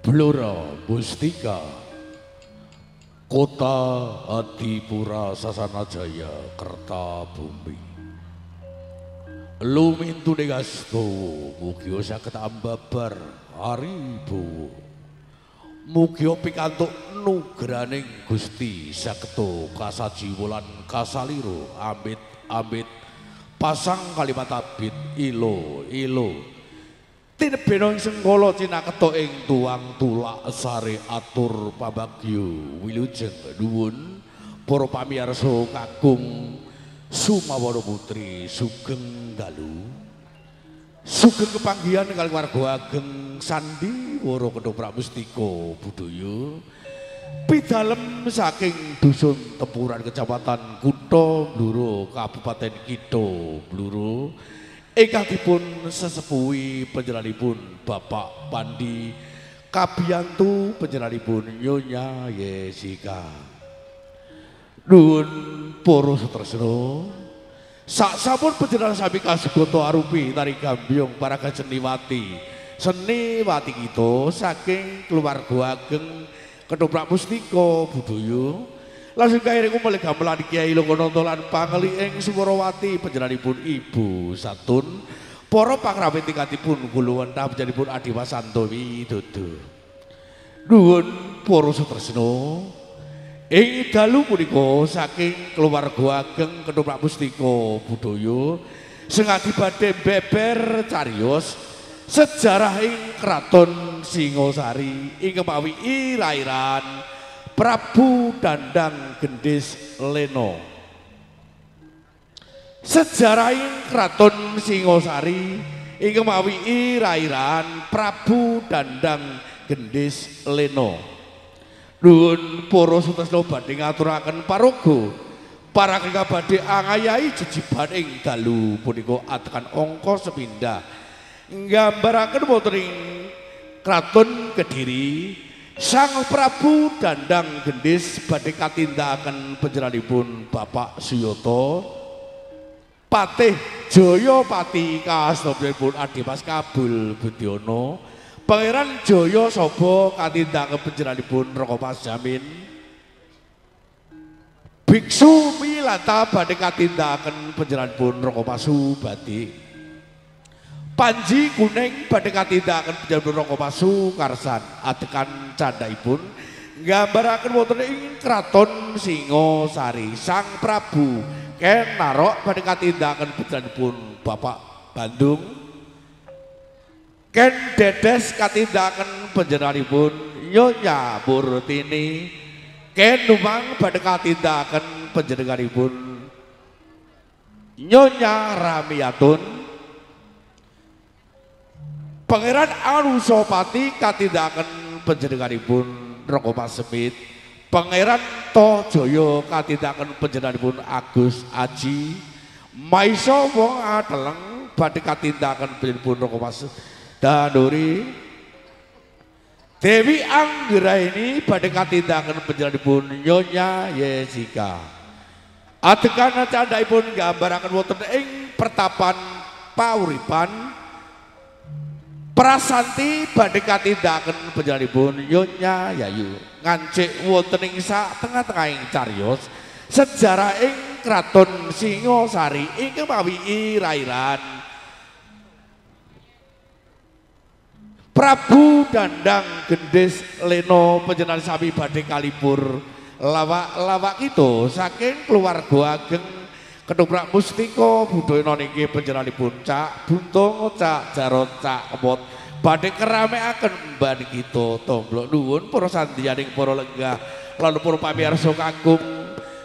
Blora Mustika, Kota Adipura Sasana Jaya Kertabumi. Lumintune gastowo mugi saged ambabar haribowo. Mugi pikantuk nugraning Gusti sageta kasajiwa lan kasalira amit-amit pasang kalimat abit ilo ilo. Tinebena ing sengkala cinaketa ing tuang tulak sare atur pabagyo wilujeng nuwun para pamirsa kakung Sumawana Putri sugeng dalu sugeng kepanggihan kali warga ageng sandiwara ketoprak mustika budaya pidalem saking dusun Tempuran kecamatan Kutha Blora Kabupaten Kitha Blora ingkang dipun sesepuhi panjenenganipun Bapak Pandi kabiyantu panjenenganipun Nyonya Yesika. Nuwun para sutresna, sak sampun panjenengan sami kasugata arupi tari gambyong para seniwati seniwati kita saking keluarga ageng ketoprak mustika budaya langsung kairing umel gamelan Kiai Lokananta lan pangeli ing Suwarawati panjenenganipun Ibu Satun para pangrawit tingkatipun kula panjenenganipun Adi Wasanto Widodo. Nuwun para sutresna, ing dalu punika saking keluarga ageng ketoprak mustika budaya sengadi badhe beber cariyos sejarah ing Kraton Singosari ing mawi ira-iran Prabu Dandang Gendis Leno. Sejarah ing Kraton Singosari ing mawi ira-iran Prabu Dandang Gendis Leno. Nuwun para sutresna badhe ngaturaken paraga para ingkang badhe angayahi jejiban ing dalu punika atekan angka sepindah nggambaraken wonten ing Kraton Kediri Sang Prabu Dandang Gendis badhe katindakaken panjenenganipun Bapak Suyoto Patih Jayapati kaasnipun Adimas Kabul Budiono Pangeran Jaya Saba katindakaken panjenenganipun Raka Pajamin Biksu Milata badhe katindakaken panjenenganipun Raka Pasubadi Panji Kuning badhe katindakaken panjenenganipun Raka Pasukarsan adegan candhaipun nggambaraken wonten ing Kraton Singosari Sang Prabu Ken Arok badhe katindakaken panjenenganipun Bapak Bandung Ken Dedes katindakaken panjenenganipun Nyonya Murtini Ken Numang badhe katindakaken panjenenganipun Nyonya Ramiatun Pangeran Anusapati katindakaken panjenenganipun Raka Pasemit Pangeran Tojaya katindakaken panjenenganipun Agus Aji Maisa wong ateleng badhe katindakaken panjenenganipun Raka Danuri Dewi Anggraini badhe katindakaken panjenenganipun Nyonya Yesika. Adegan candhaipun nggambaraken wonten ing pertapan Pauripan Prasanti badhe katindakaken panjenenganipun Nyonya Yayu ngancik wonten ing sak tengah-tengahing cariyos sejarah ing Kraton Singosari ingkang mawi ira-iran Prabu Dandang Gendis Leno panjenengan sami badhe kalipur lawak-lawak kita saking keluarga ageng ketoprak mustika budaya niki panjenenganipun Cak Buntung Cak Jarot Cak Kemot badhe keramekaken mban kita tomblok. Nuwun para sandiyaning para lenggah lan para pamirsa kakung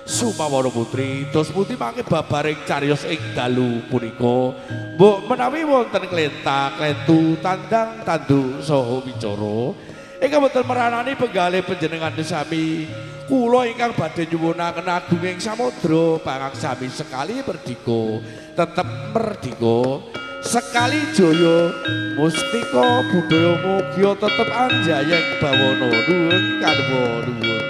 Sumawana Putri dos pundi mangke babaring cariyos ing dalu punika mbok menawi wonten klenta klentu tandang tanduk saha wicara ingkang boten meranani penggalih panjenengan sami kula ingkang badhe nyuwunaken agunging samudra pangaksami sekali merdika tetep merdika sekali jaya mustika budaya mugia tetep anjayeng bawana. Nuwun kanwa nuwun.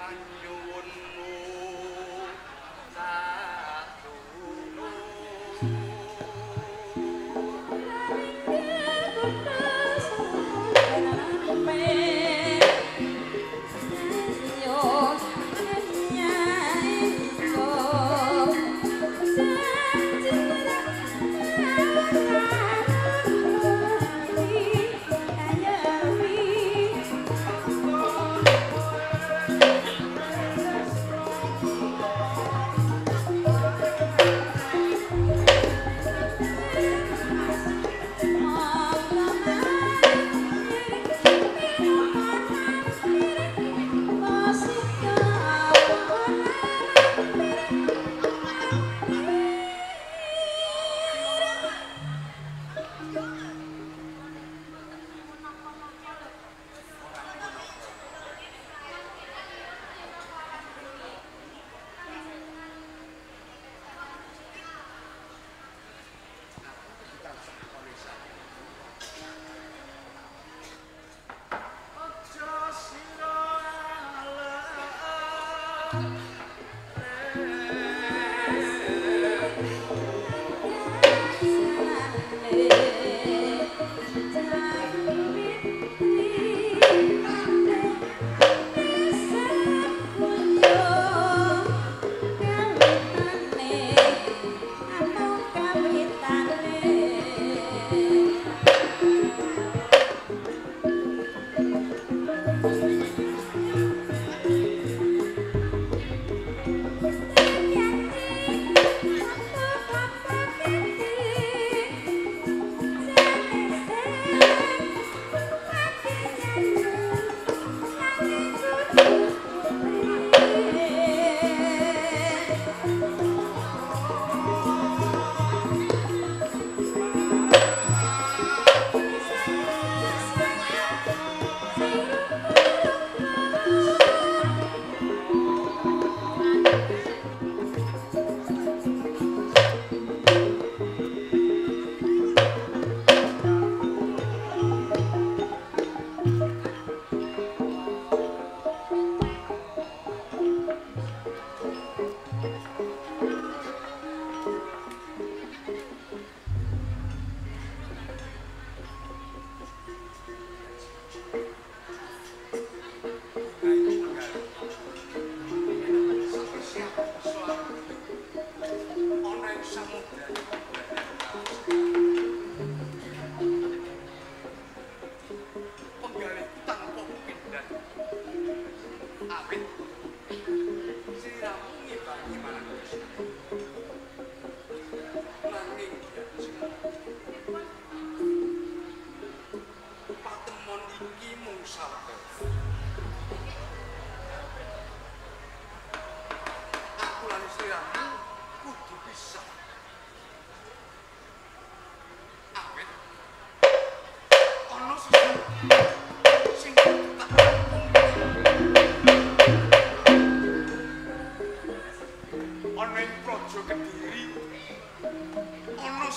Thank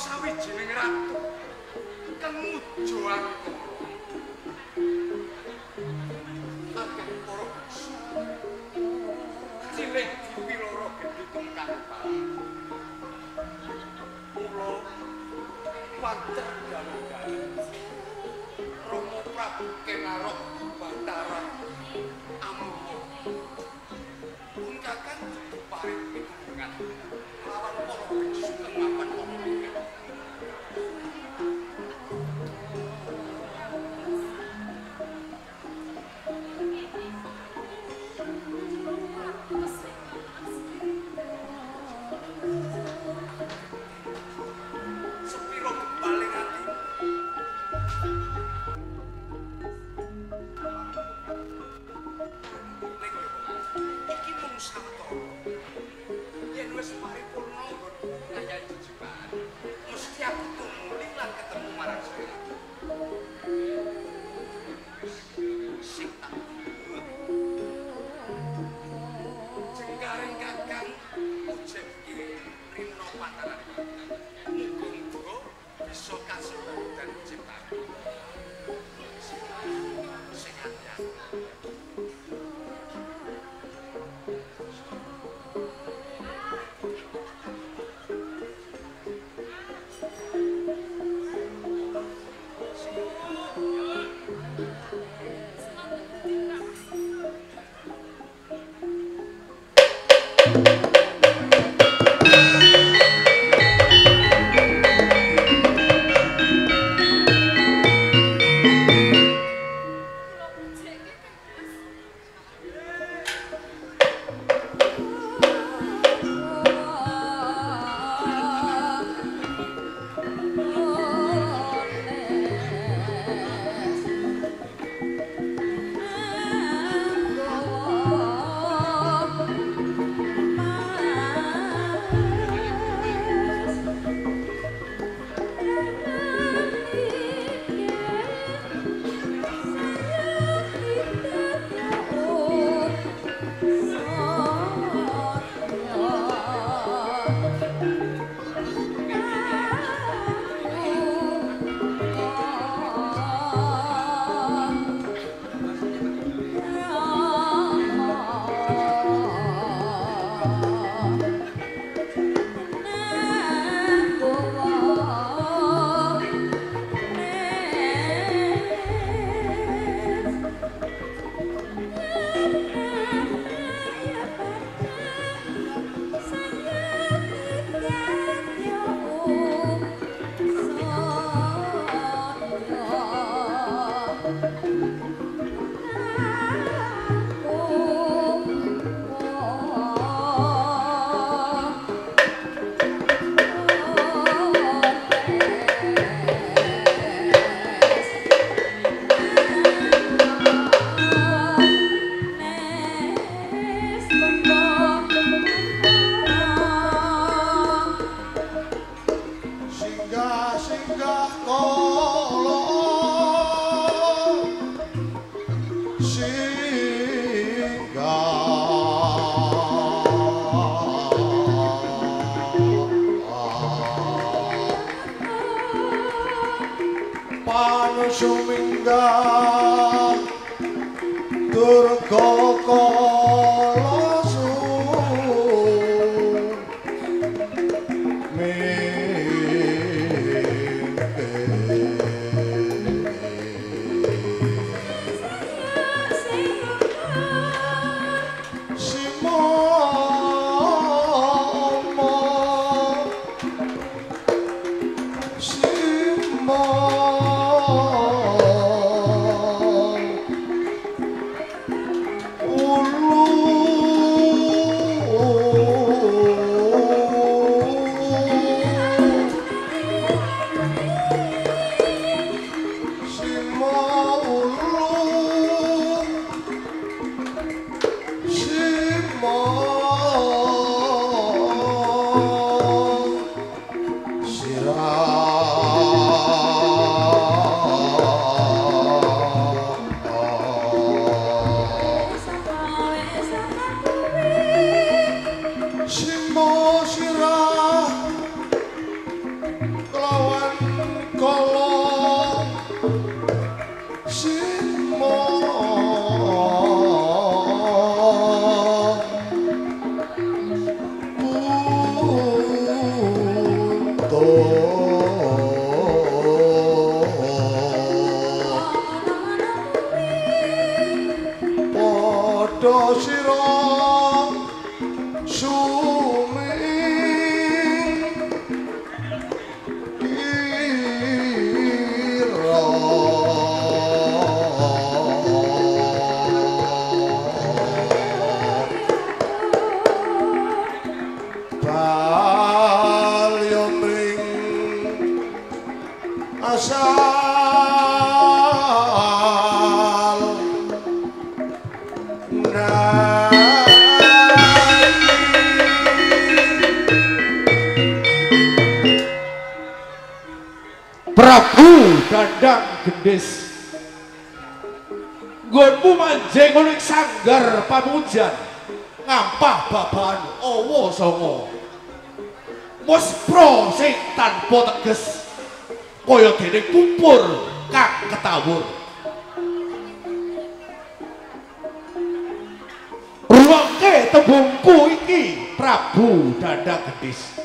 Sawijining ratu kang mujo angkara. Akeh para biksu cilik dipiloro gendhi tungkang pari. Mula wancer dalu-dalu Rama Prabu Kenarok Bathara Amurwa pun kakang dudu paring pitulungan lawan para biksu kang mapan ana mriki. Sepiro gempaling ati. Ning iki mung sawetara. Yen wis paripurna nggonku ngayahi jejibahan, mesti aku tumuli lan ketemu marang sliramu. Sing tak jengkaring kakang ujebke rina pataran. Muga-muga bisa kasembadan ciptaku. Sing ati-ati. Sumingga Durga kala sirah. Padha sira suming kira balyo mring asal Prabu Dandang Gendis, nggonmu manjing ana ing sanggar pamujan ngampah babahan awa sanga muspra sing tanpa teges kaya dene pupur kang ketawur. Ruwake tembungku iki Prabu Dandang Gendis,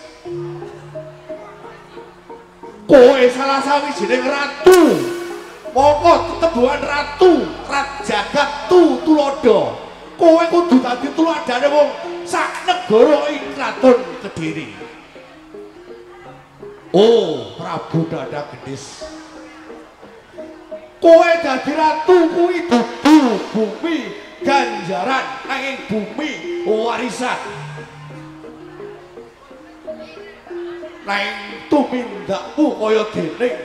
kowe salah sawijining ratu, mongko tetembuhan ratu rajagat tulodo. Kowe kudu dadi tuladhane wong sak negara ing kraton Kediri. Oh Prabu Dandang Gendis, kowe dadi ratu kuwi dudu bumi ganjaran nanging bumi warisan. Nanging tumindakmu kaya dening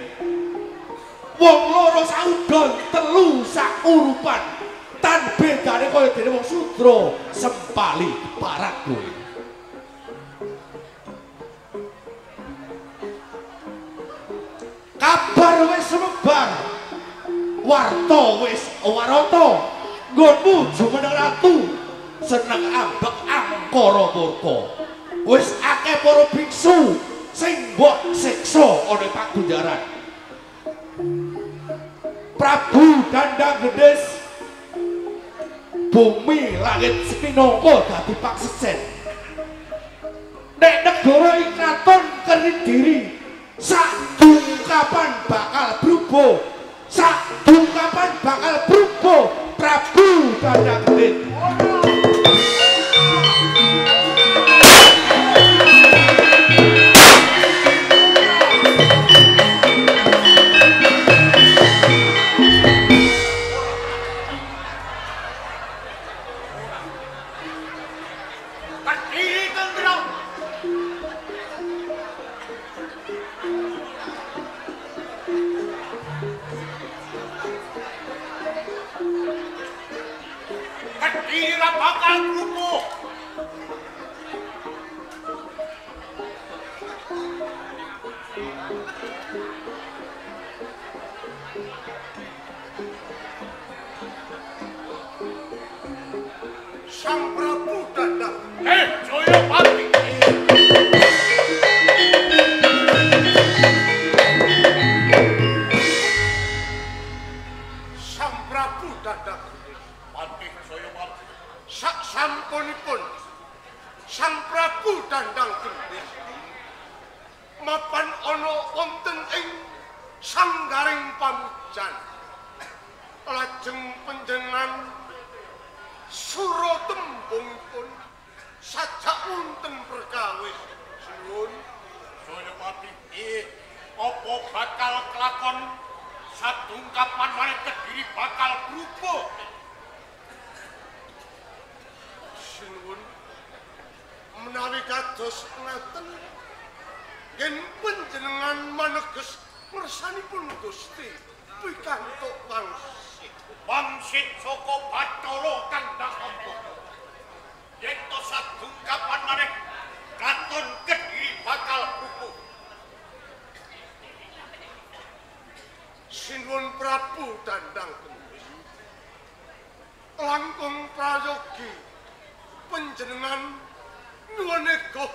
wong loro saudon telu saurupan tan bedane kaya dene wong sudra sempali keparat kowe. Kabar wis semebar, warta wis warata, nggonmu jumeneng ratu seneng ambek angkara murka. Wis akeh para biksu sing mbok siksa ana pagunjaran. Prabu Dandang Gendis, bumi langit minangka dadi paksesen. Nek negara ing kraton Kediri sak dungkapan bakal berubah, sak dungkapan bakal berubah. Prabu Dandang Gendis. Sang Prabu Dandang Jayapati. Sang Prabu Dandang Patih Jayapati. Sak sampunipun Sang Prabu Dandang Gendis mapan ana wonten ing sanggaring pamujan, lajeng panjenengan sura tembungipun sajak wonten perkawis. Sinuwun Jayapati, apa bakal kelakon sadungkapan maneh Kediri bakal berubah? Sinuwun, menawi kados ngaten yen panjenengan maneges ngersanipun Gusti pikantuk wangsit. Wangsit saka Bathara Kandhang Ampa. Yen to sadungkapan maneh kraton Kediri bakal rubuh. Sinuwun Prabu Dandang Gendis, langkung prayogi panjenengan nyuwun ego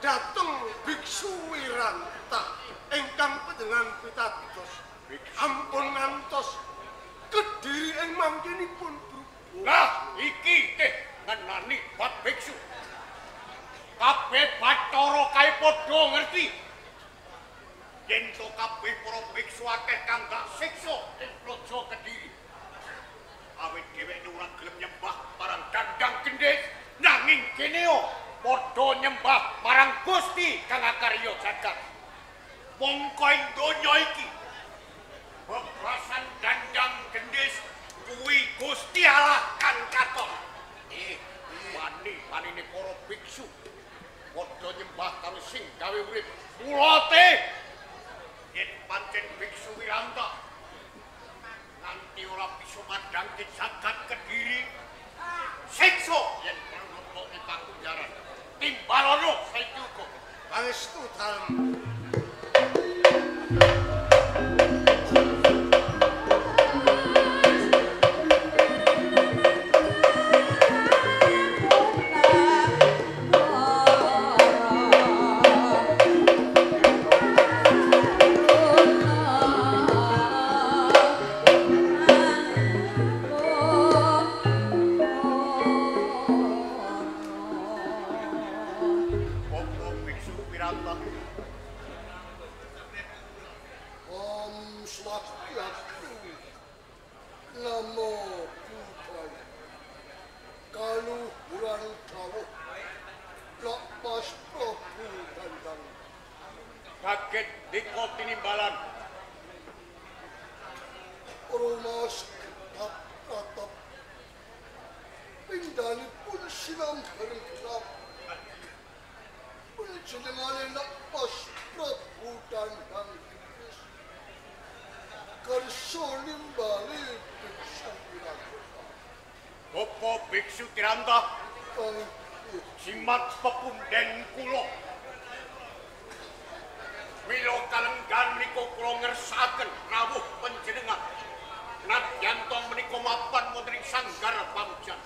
dhateng biksu Wiranta ingkang panjenengan pitados. Ampun ngantos Kediri ing mangkenipun brubuh. Lah iki teh ngenani bab biksu. Kabeh Bathara kae padha ngerti. Kabeh para biksu akeh kang gak siksa ing Praja Kediri. Awit dheweke ora gelem nyembah marang Dandang Gendhis, nanging keneo padha nyembah marang Gusti kang akarya jagat. Mongko ing donya iki bebrasan Dandang Gendhis kuwi Gusti Allah kang katon. Wani-wanine para biksu padha nyembah karo sing gawe urip. Mulate yen pancen biksu Wiranta nganti ora bisa madhangke jagat Kediri, siksa yen perlu ing pakunjaran. Timbalono saiki uga. Pangestu dalem. Biksu Tiranta, jimat pepunden kula. Mila kalenggan menika kula ngersakaken rawuh panjenengan. Nadyan to menika mapan wonten ing sanggar pamujan.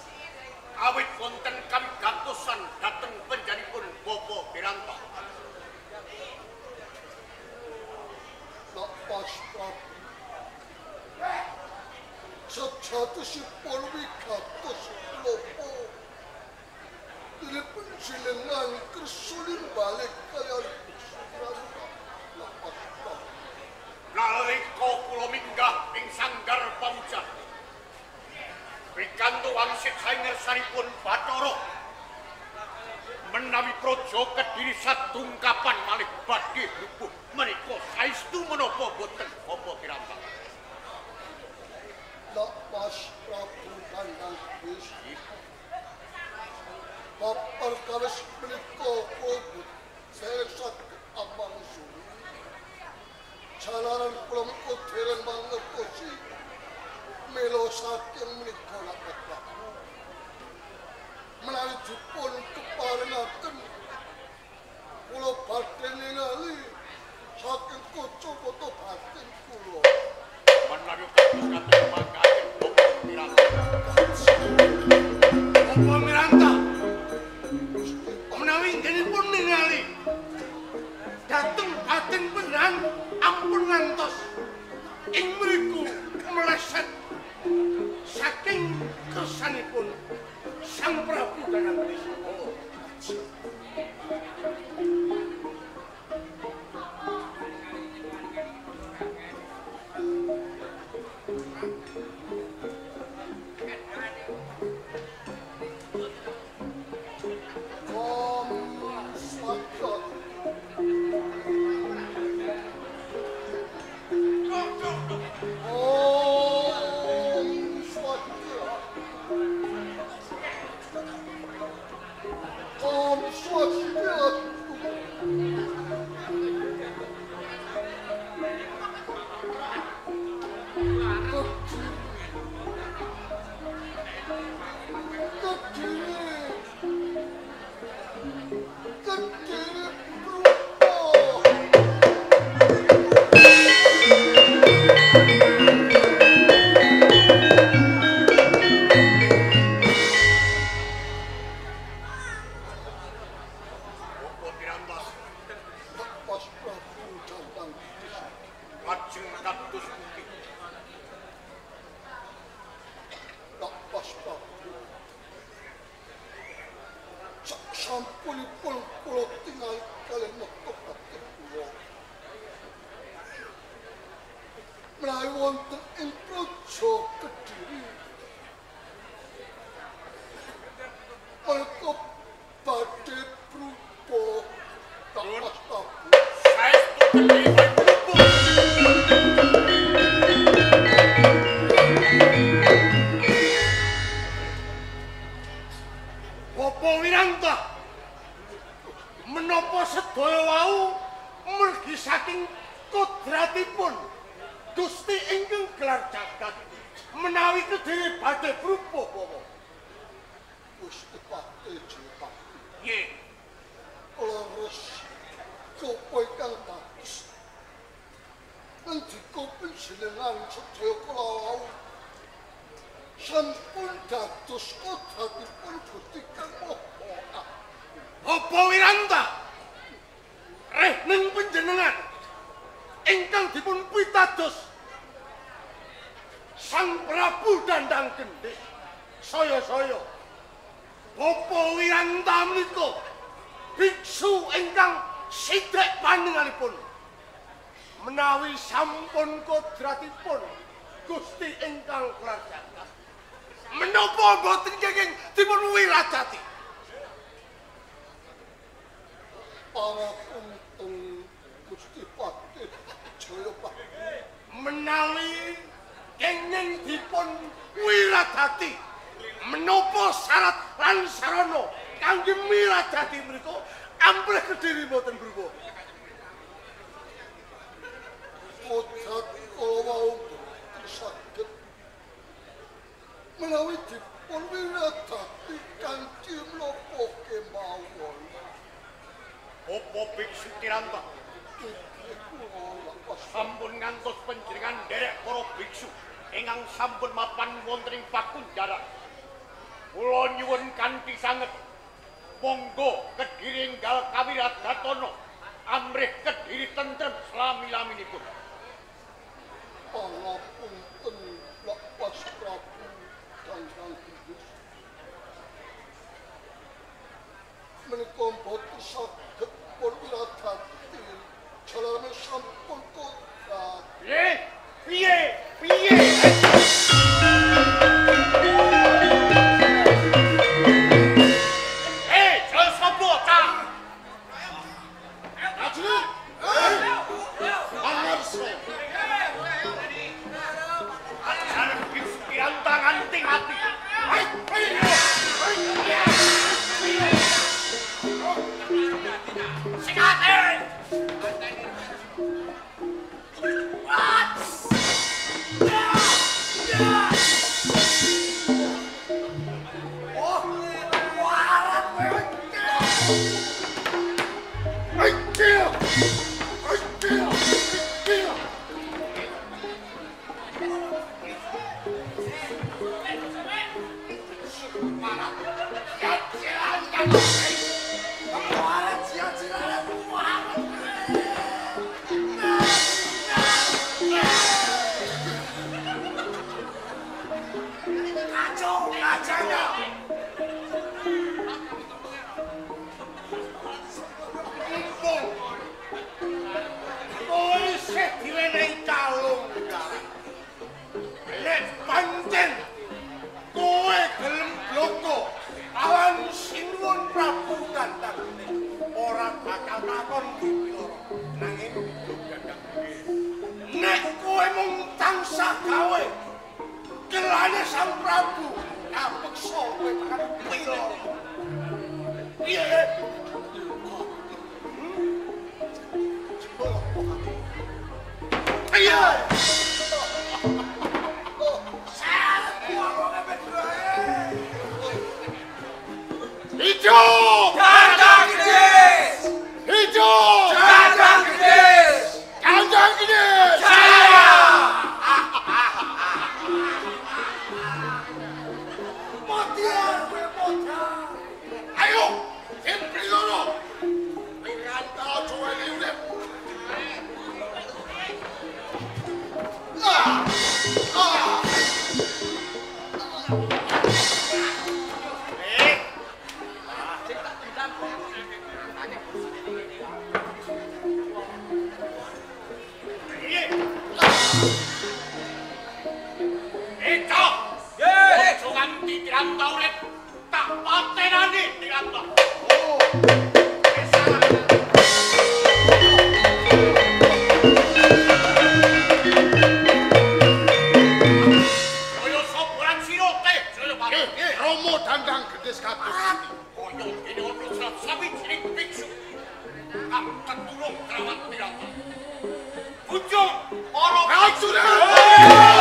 Awit wonten kawigatosan dhateng panjenenganipun Bapak Wiranta. Lepas Prabu. Sejatosipun wigatos menapa dene panjenengan kersa nimbali kaliyan Biksu Wiranta. Lepas Prabu. Nalika kula minggah ing sanggar pamujan, pikantuk wangsit saking ngersanipun Bathara menawi Praja Kediri sadungkapan malih badhe rubuh menika saestu menapa boten Bapak Wiranta? Lepas Prabu Dandang Gendhis. Bab perkawis menika kula dereng saged amangsuli. Jalaran kula mengko dereng mangertosi mila saking menika Lepas Prabu. Menawi dipun keparengaken kula badhe ningali saking kaca batin kula. Menawi kados kados mangkaken Bapak Wiranta. Bapak Wiranta, menawi inggenipun ningali dhateng batin panjenengan ampun ngantos ing mriku meleset saking kersanipun Sang Prabu Dandang Gendhis. Om Swastiastu. Om Swastiastu. Om Swastiastu. wonten ing Praja Kediri. Mereka badhe brupa Mas Prabu. Saestu Kediri brupa. Bapak Wiranta, menapa sedaya wau mergi saking kodratipun Gusti ingkang gelar jagat menawi Kediri badhe brupa Bapak. Gusti Patih Jayapati. Nggih. Leres kopo ingkang bagus. Ngendika panjenengan sedaya kula wau sampun dados kodratipun Gusti Kang Maha Agung. Bapak Wiranta, rehning panjenengan ingkang dipun pitados Sang Prabu Dandang Gendhis saya-saya. Bapak Wiranta menika biksu ingkang sithik panjenenganipun. Menawi sampun kodratipun Gusti ingkang gelar jagat, menapa mboten kenging dipun wiradati? Pangapunten Gusti Patih Jayapati. Menawi kenging dipun wiradati, menapa syarat lan sarana kangge miradati mriku amprih Kediri mboten brupa? Kodrat kala wau boten saged menawi dipun wiradati kanthi menapa kemawon. Bapak Biksu Tiranta, sampun ngantos panjenengan nderek para biksu ingkang sampun mapan wonten ing pakunjaran. Kula nyuwun kanthi sanget monggo Kediri enggal kawiradatana amrih Kediri tentrem slami-laminipun. Pangapunten Lak Mas Prabu Dandang Gendhis. Menika mboten saged pun wiradati jalaran sampun kodrat. Piye? Piye? Piye? Tiranta urip tak patenane Tiranta. Oh. Kaya soboran sira teh Jayapati. Romo Dandang Gendis kados iki. Kaya dene ana serat sawijining biksu. Kang ketulung krawat Tiranta. Bujung para prajurit.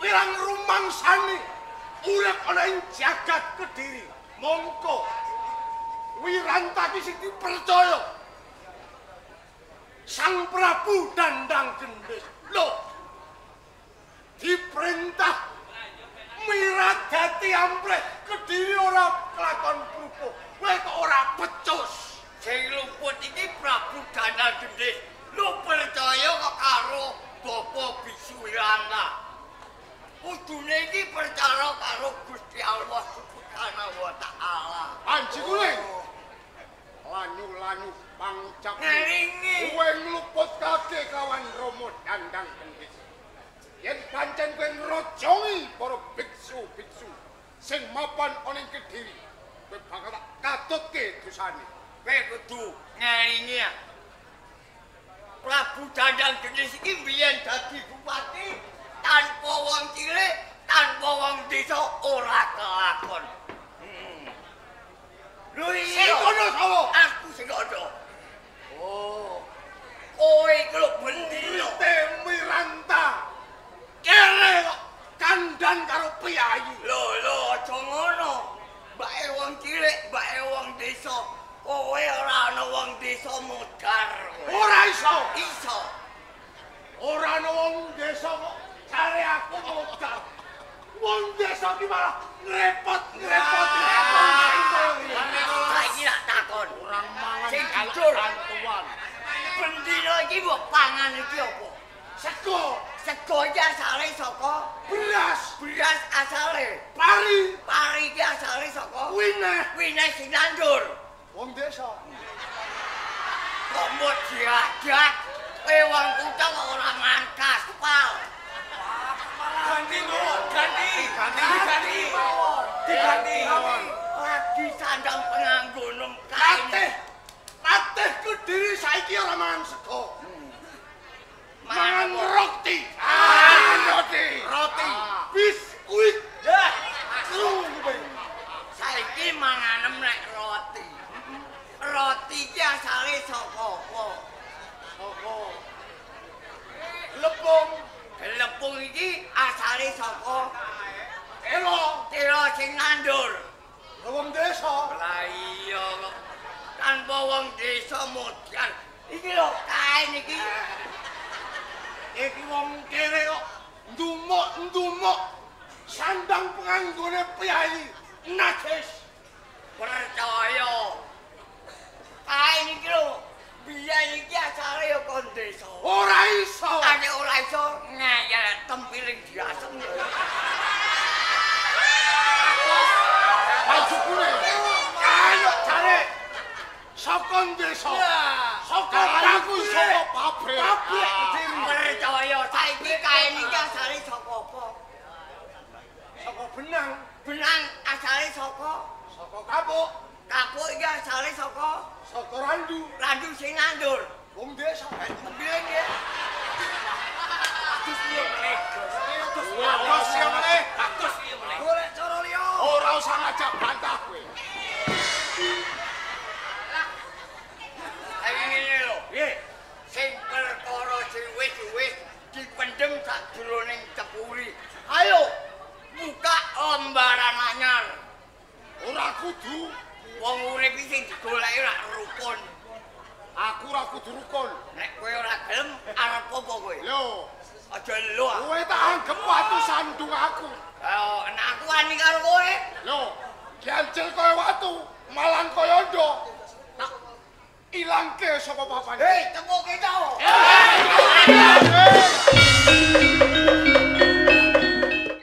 Kowe ra ngrumangsani urip ana ing jagat Kediri. Mongko Wiranta ki sing dipercaya Sang Prabu Dandang Gendis. Lho, diperintah miradati ampreh Kediri ora kelakon pupuk. Kowe kok ora becus. Sing luput iki Prabu Dandang Gendis. Lu percaya kok karo Bapak Bisu Wiranta. Kudune iki percaya karo Gusti Allah Subhanahu wa taala. Panji kuling. Lanyu-lanyu pangucap. Ngelingi. Kowe ngluputake kawan Rama Dandang Gendis. Yen pancen kowe ngrojongi para biksu-biksu sing mapan ana ing Kediri, kowe bakal tak katutke dosane. Kowe kudu ngelingi ya. Prabu Dandang Gendis iki mbiyen dadi bupati tanpa wong cilik, tanpa wong desa ora kelakon. Lho iya. Sing kono sapa? Aku sing kono. Oh. Kowe iki lho bendina. Wiranta. Kere kok kandan karo priyayi. Lho lho aja ngono. Mbake wong cilik, mbake wong desa. Kowe ora ana wong desa modar. Ora iso. Iso. Ora ana wong desa kok jare aku modar. Wong desa ki malah ngrepot-ngrepot. Saiki tak takon. Ora mangan sing jujur. Bantuan. Bendina iki mbok pangan iki apa? Sego. Sego iki asale saka beras. Beras asale pari. Pari iki asale saka wineh. Wineh sing nandur. Wong desa. Kok mbok diajak kowe wong kutha kok ora mangan kaspal. Ganti mawon, ganti, ganti, ganti mawon, diganti mawon. Lagi sandang penganggo kain. Patih, patih Kediri saiki ora mangan sego. Mangan roti. Mangan roti. Roti, biskuit. Ya. Saiki manganem nek roti. Roti iki asale saka apa? Saka lepung. Lepung iki asale saka telo. Telo sing nandur. Wong desa. Lah iya kok. Tanpa wong desa modal. Iki lho kain iki. Iki wong kere kok ndumuk-ndumuk sandang penganggone priyayi najis. Percaya. Kain iki lho biyen iki asale ya kon desa. Ora iso. Nek ora iso ngeyel tempiling diasem. Panjukure. Kain jare saka desa. Saka aku saka pabrik. Pabrik Kediri. Percaya saiki kain iki asale saka apa? Saka benang. Benang asale saka? Saka kapuk. Kapuk iki asale saka? Saka randu. Randu sing nandur. Wong desa. Tempiling ya. Bagus piye meneh? Bagus piye meneh? Bagus piye meneh? Golek cara liya. Ora usah ngajak bantah kowe. Saiki ngene lho. Piye? Sing perkara sing wis-wis dipendhem sajroning cepuri. Ayo buka lembaran anyar. Ora kudu. Wong urip iki sing digoleki ora rukun. Aku ora kudu rukun. Nek kowe ora gelem arep apa kowe? Lho, aja lho. Kowe tak anggep watu sandung aku. Ayo, nek aku wani karo kowe. Lho, giancel kaya watu, malang kaya ndok. Tak ilangke saka papan. Hei, tepuke to.